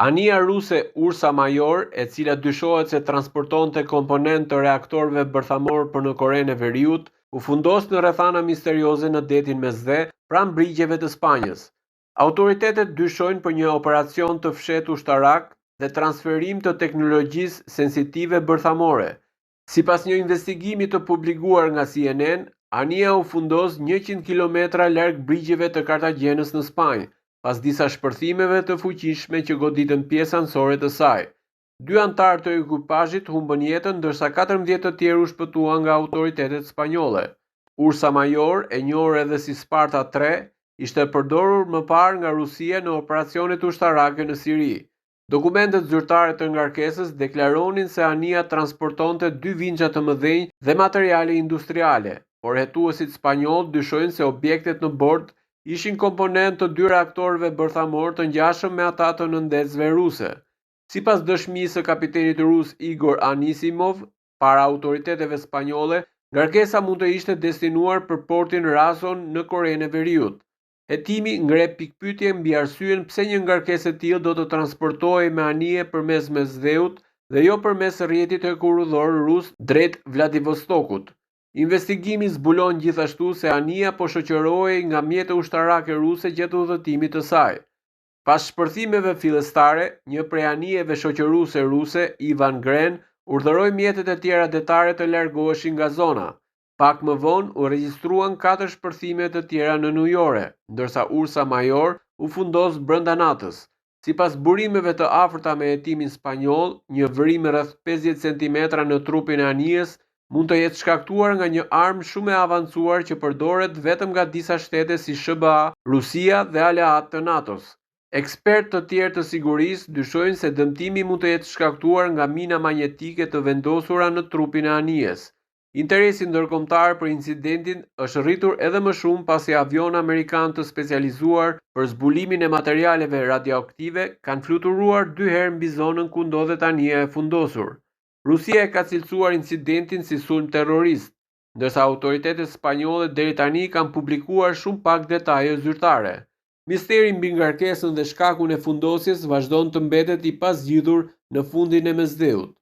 Anija ruse Ursa Major, e cila dyshohet se transportonte komponentë të reaktorëve bërthamorë për në Korenë e Veriut, u fundos në rrethana misterioze në Detin Mesdhe, pranë brigjeve të Spanjës. Autoritetet dyshojnë për një operacion të fshehtë ushtarak dhe transferim të teknologjisë sensitive bërthamore. Sipas një investigimi të publikuar nga CNN, anija u fundos 100 kilometra larg brigjeve të Kartagjenës në Spanjë, pas disa shpërthimeve të fuqishme që goditën pjesë anësore të saj. Dy anëtarë të ekuipazhit humbën jetën, ndërsa 14 të tjerë u shpëtuan nga autoritetet spanjolle. Ursa Major, e njohur edhe si Sparta 3, ishte përdorur më parë nga Rusia në operacionet ushtarake në Siri. Dokumentet zyrtare të ngarkesës deklaronin se anija transportonte dy vinça të mëdhenj dhe materiale industriale, por hetuesit spanjollë dyshojnë se objektet në bord ishin komponentë të dy reaktorëve bërthamorë të ngjashëm me ata të nëndetësve ruse. Sipas dëshmisë së kapitenit rus Igor Anisimov, para autoriteteve spanjolle, ngarkesa mund të ishte destinuar për portin Rason në Korenë e Veriut. Hetimi ngre pikëpyetje mbi arsyen pse një ngarkesë e tillë do të transportohej me anije përmes Mesdheut dhe jo përmes rrjetit hekurudhor rus drejt Vladivostokut. Investigimi zbulon gjithashtu se anija po shoqërohej nga mjete ushtarake ruse gjatë udhëtimit të saj. Pas shpërthimeve fillestare, një prej anijeve shoqëruese ruse, Ivan Gren, urdhëroi mjetet e tjera detare të largoheshin nga zona. Pak më vonë u regjistruan katër shpërthime të tjera nënujore, ndërsa Ursa Major u fundos brenda natës. Sipas burimeve të afërta me hetimin spanjoll, një vrimë rreth 50 centimetra në trupin e anijes mund të jetë shkaktuar nga një armë shumë e avancuar që përdoret vetëm nga disa shtete si SHBA, Rusia dhe aleatë të NATO-s. Ekspertë të tjerë të sigurisë dyshojnë se dëmtimi mund të jetë shkaktuar nga mina magnetike të vendosura në trupin e anijes. Interesi ndërkombëtar për incidentin është rritur edhe më shumë pasi avionë amerikanë të specializuar për zbulimin e materialeve radioaktive kanë fluturuar dy herë mbi zonën ku ndodhet anija e fundosur. Rusia e ka cilësuar incidentin si sulm terrorist, ndërsa autoritetet spanjolle deri tani kanë publikuar shumë pak detaje zyrtare. Misteri mbi ngarkesën dhe shkakun e fundosjes vazhdon të mbetet i pazgjidhur në fundin e Mesdheut.